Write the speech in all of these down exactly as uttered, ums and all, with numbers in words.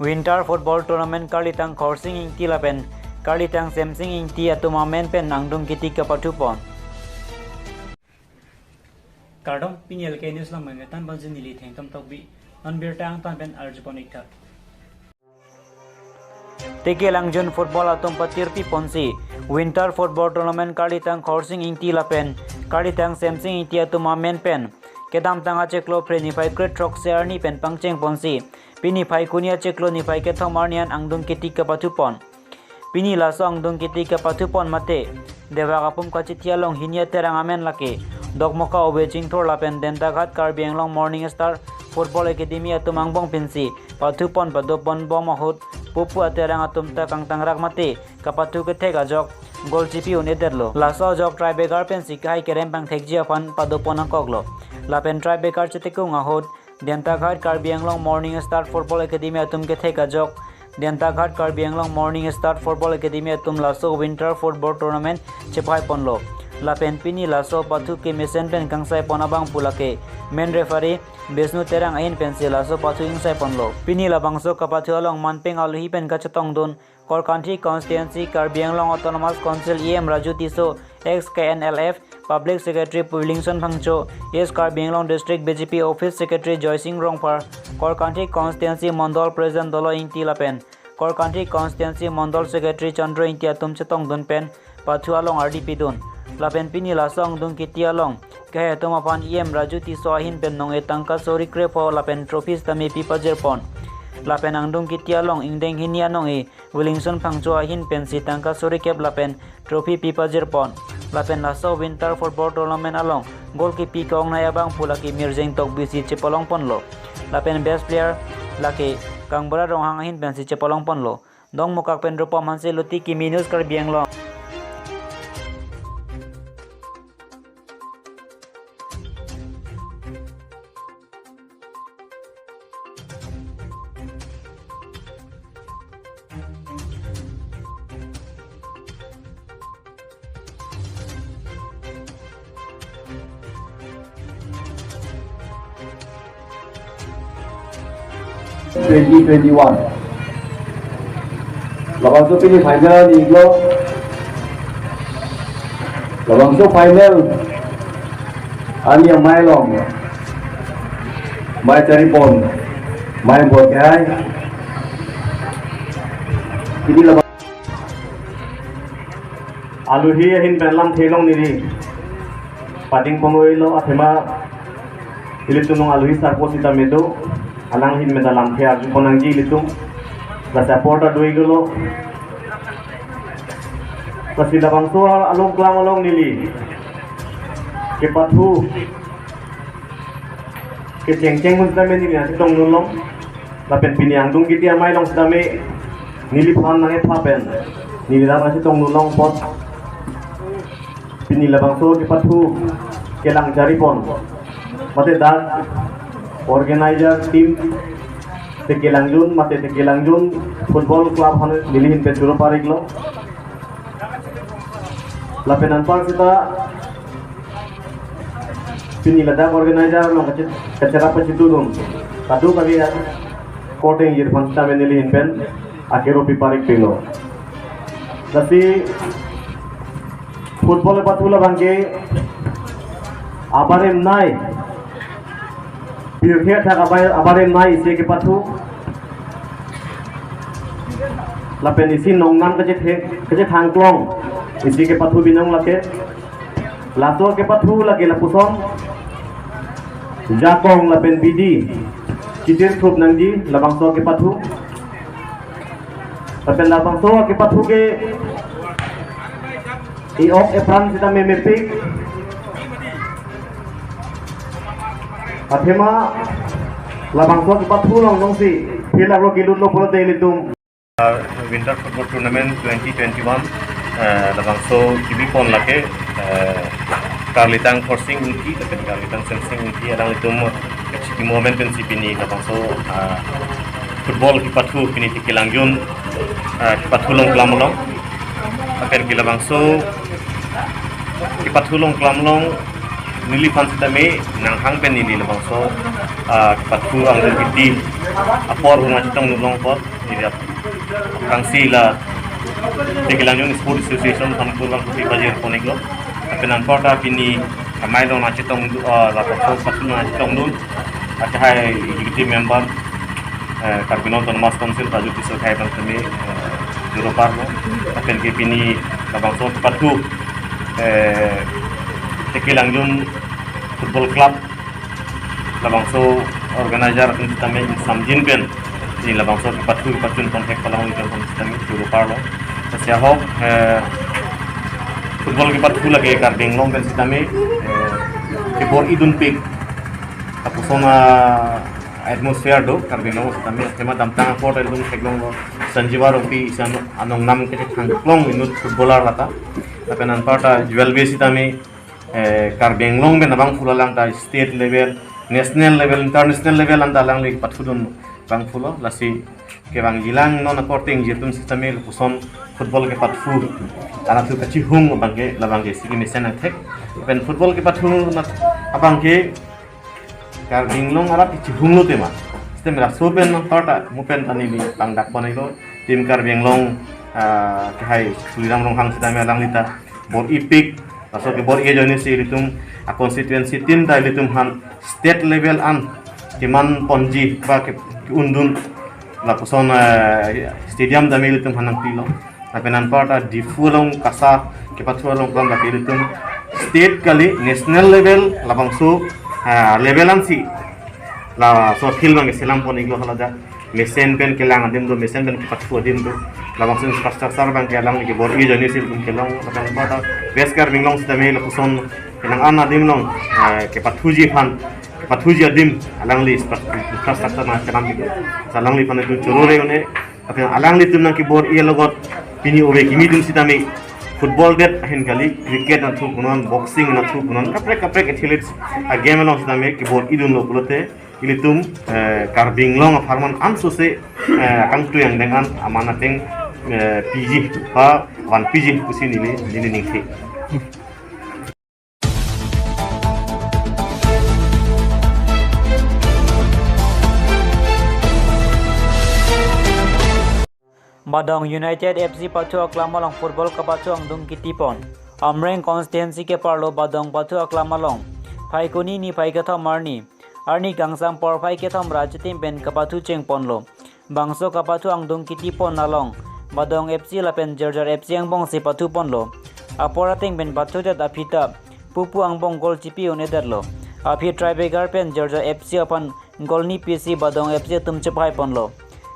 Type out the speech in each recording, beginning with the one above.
Winter Football Tournament Karlitang Khorsing Ingti lapen Karlitang Semsing Ingti atum amen pen angdung kiti kapathu pon. Kardom, pini L K News lang mangketan banjin neli Thengtom Tokbi, non birta angtan pen arjupon iktha. Tiki langjun football atum patirpi ponsi Winter Football Tournament Karlitang Khorsing Ingti lapen Karlitang Semsing Ingti atum amen pen kedamtang achiklo Phre niphai krethrok se arni pen pangcheng ponsi pini Phaikuni achiklo niphai kethom arni an angdung kiti kapathu pon. Pini laso angdung kiti kapathu pon mate Debak apum kachithi along hini aterang amen lake Dokmoka Obe Chingthor lapen Dentaghat Karbi Anglong Morning Star Football Academy atum angbong pensi pathu pon pado pon bom ahut pupu aterang atum ta kangtangrak mate kapathu kethek ajok goal chipi un-edetlo. Laso ajok tiebreaker pensi kehai kerem pangthekji aphan pado pon angkoklo. Lapen tiebreaker chetekung ahut Dentaghat Karbi Anglong Morning Star Football Academy atum kethek ajok Dentaghat Karbi Anglong Morning Star Football Academy atum laso Winter Football Tournament chepai ponlo. Lapen pini laso pathu kemesen pen kangsai pon abangphu lake main referee Bisnu Terang ahin pensi laso pathu ingsai ponlo. Pini labangso kapathu along manpeng alohi pen kachetongdun Korkanthi Constituency Karbi Anglong Autonomous Council E M Raju Tisso, ex K N L F, Public Secretary Williamson Phangcho, East Karbi Anglong District B J P Office Secretary Joysing Rongphar, Korkanthi Constituency Mondol President Dolo Ingti lapen Korkanthi Constituency Mondol Secretary Chandra Ingti atum chetongdun pen pathu along ardi pidun. Lapen pini laso angdung kiti along kehai atum aphan E M Raju Tisso ahin pen nong-e tangka suri krepho lapen trophy sitame pi pajir pon. Lapen angdung kiti along ingdeng hini anong-e Williamson Phangcho ahin pensi tangka suri kep lapen trophy pi pajir pon. Lapen laso Winter Football Tournament along goal kipi ka-ongnei abangphu lake Mirjeng Tokbi si chepalong ponlo. Lapen best player lake Kangbura Ronghang ahin pensi chepalong ponlo. Dongmukak pen Rupom Hanse, Luti Kimi News Karbi Anglong. Twenty twenty-one. Labangso pini final ni iklo. Labangso final arni amei along mei chari pon, mei bot kehai. Pini labang alohi ahin pen lamthe along neli pading pon-oi lo, athema ilitum along alohi sarpo sitame do, alang ahin pen ta lamthe arju pon nangji ilitum. La support ta do-ik lo. Lasi labangso along klam along neli kepathu kechengcheng pen sitame neli nangchetongdun long. Lapen pini angdung kiti amei along sitame neliphan nang-epha pen neli dak nangchetongdun long apot. Pini labangso kepathu kelang chari pon mate dak organizer team Tiki Langjun mate Tiki Langjun Football Club aphan neli ahin pen choro parik lo. Lapen anpar seta pini ladak organizer along kachet-, kacherap kachetudun kadokave akorte ingjir aphan sitame neli ahin pen akero pi parik pilo. Lasi football kepathu labang ke abarem nei. Pirthe athak abai-, abarem nei isi kepathu. Lapen isi nongnam kachethe-, kachethangklong isi kepathu binong lake. Laso kepathu lake lapuson jakong lapen bidi chitir thup nangji labangso kepathu. Lapen labangso kepathu ke i-ok epran sitame mepik. Athema labangso kepathu along jongsi field arlo kelutlo pulote ilitum. Uh, Winter Football Tournament twenty twenty-one, uh, labangso kibi pon lake, uh, Karlitang Khorsing Ingti, lapen Karlitang Semsing Ingti, alanglitum kachiki moment pensi pini labangso, uh, football kepathu pini Tiki Langjun, uh, kepathu along klam along. Lapen ke labangso kepathu along klam along Neliphan sitame nanghang pen neli labangso, ah, kepathu angdung kiti apor huna chetong nulong apot neli ap-, aphrangsi la Tekelangjung Sports Association aphan kurvangthu pajir pon-iklo. Lapen anparta pini amei along nangchetong du-, ah, labangso kepathu nangchetongdun akehai executive member, eh, Karbi Anglong Autonomous Council Prajut Tisso Rongphar abang sitame, eh, choro parlo. Lapen ke pini labangso kepathu, eh, Tekelangjung Football Club labangso organizer atum sitame ingsamjin pen pini labangso kepathu kepachun ponthek palang itum aphan sitame choro parlo. Lasi ahok, eh, football kepathu lake Karbi Anglong pen sitame, eh, kebor-idunpik lapuson atmosphere do Karbi Anglong sitame, athema damtang apor ta ilitum theklonglo, Sanjiva Rongpi isi anong nam kethek thangklong inut footballer lata. Lapen anparta Jewel Bey sitame, eh, Karbi Anglong pen abangphulo, alang ta state level, national level, international level anta alangli pathudun abangphulo. Lasi kevangjilang non akorte ingjir atum sitame lapuson football kepathu anatthu kachihung abangke labangke isi kemesen angthek. Pen football kepathu na abangke Karbi Anglong arat kachihunglo tema. Sitame laso pen anparta mo pen ta neli pangdak pon-iklo. Team Karbi Anglong, ah, kehai Tuliram Ronghang sitame alangli ta bor-ipik, laso kebor-i ajoine si ilitum a-constituency team ta ilitum aphan state level an keman ponji ba ke-, ke-undun lapuson, eh, stadium tame ilitum aphan nangpilo. Lapen anparta Diphu along KASA kepathu along plang lake ilitum state kali, national level labangso, eh, level ansi laso field abangke selam pon-iklo, hala dak mesen pen kelang adim do, mesen pen kepathu adim do. Labangso infrastructure abangke alangli kebor-i ajoine si ilitum kelong. Lapen anparta West Karbi Anglong sitame lapuson kelang an adim along, eh, kepathuji aphan, kepathuji adim alangli infra-, infrastructure nangselam-iklo. Lasi alangliphan itum choro re-un-e. Lapen alanglitum nangkebor-i alogot pini ove kimi atum sitame football det ahin kali, cricket anatthu punon, boxing anatthu punon, kaprek kaprek athletes a-game along sitame kebor-idunlo pulote ilitum, eh, Karbi Anglong apharman ansose, eh, akangtui angdeng an aman ateng, eh, piji ba vanpiji pusi neli, neli ningke. Badong United F C pathu aklam along football kepathu angdung kitipon. Amreng constituency keparlo Badong pathu aklam along Phaikuni niphai kethom arni, arni kangsam porphai kethom ra achitim pen kepathu chengponlo. Bangso kepathu angdung kitipon along Badong F C lapen Jirjar F C angbongsi pathuponlo. Apor ateng pen pathudet aphi ta Pupu angbong goal chipi un-edetlo. Aphi tiebreaker pen Jirjar F C aphan goal ni pisi Badong F C atum chephaiponlo.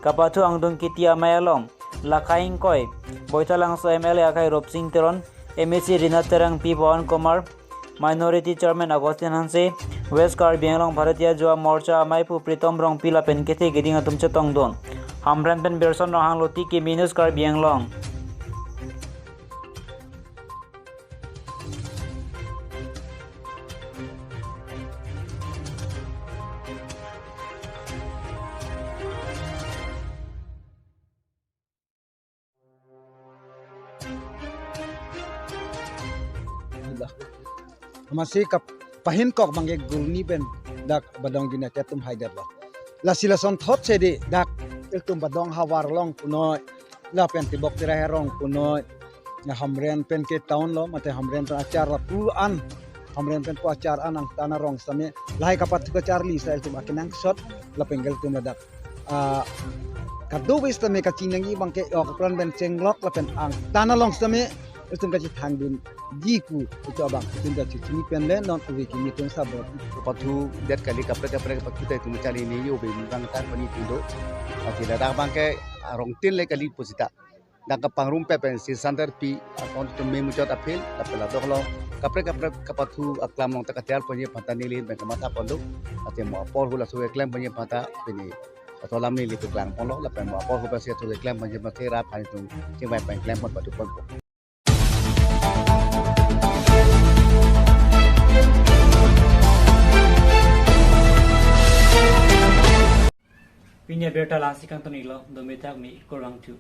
Kepathu angdung kiti amei along Lakhai Ingkoi, Boithalangso M L A akhai Rupsing Teron, M A C Rina Terangpi, Pawan Kumar, Minority Chairman Augustine Hanse, West Karbi Anglong Bharatiya Yuva Morcha ameiphu Pritom Rongpi lapen kethe keding atum chetongdun. Hamren pen Birson Ronghang, Loti Kimi News Karbi Anglong. Amatsi kap-, pahinkok abangke goal ni pen dak Badong United atum haidetlo. Lasi lasonthot si dei dak ilitum Badong havar along punoi, lapen Tibok Tira Herong punoi, ya Hamren pen ke town lo, mate Hamren pen achar lapu an, Hamren pen pu achar an angtan arong sitame lahai kepathu kacharli sa ilitum akenangsot, lapen ke ilitum ladak, ah, kadokave sitame kachiningri abangke ok apran pen chenglok lapen angtan along sitame ilitum kachethangdunji pu itum abang itum kachini pen le non ove kimi atum sabot. Pathudet kali, kaprek kaprek pathu ta itum charli ne yo be mungkang tar pani tundo. Lasi ladak abangke arong tin le kali pusita. Dak kepangrum pe pen si santer pi akon tum me muchot apil, lapen ladak along kaprek kaprek kepathu aklam along ta katiar ponji aphan ta neli pen kamatha pon do. Athe mo apor hu laso keklem ponji aphan ta pini ato alam neli peklang ponlo, lapen mo apor hu pensi ato keklem ponji aphan ke ra aphan itum chingvai pen klem pon pathu ponpo. Pini abirta la-ansi kangton-iklo, dome thak mi kurvangthu.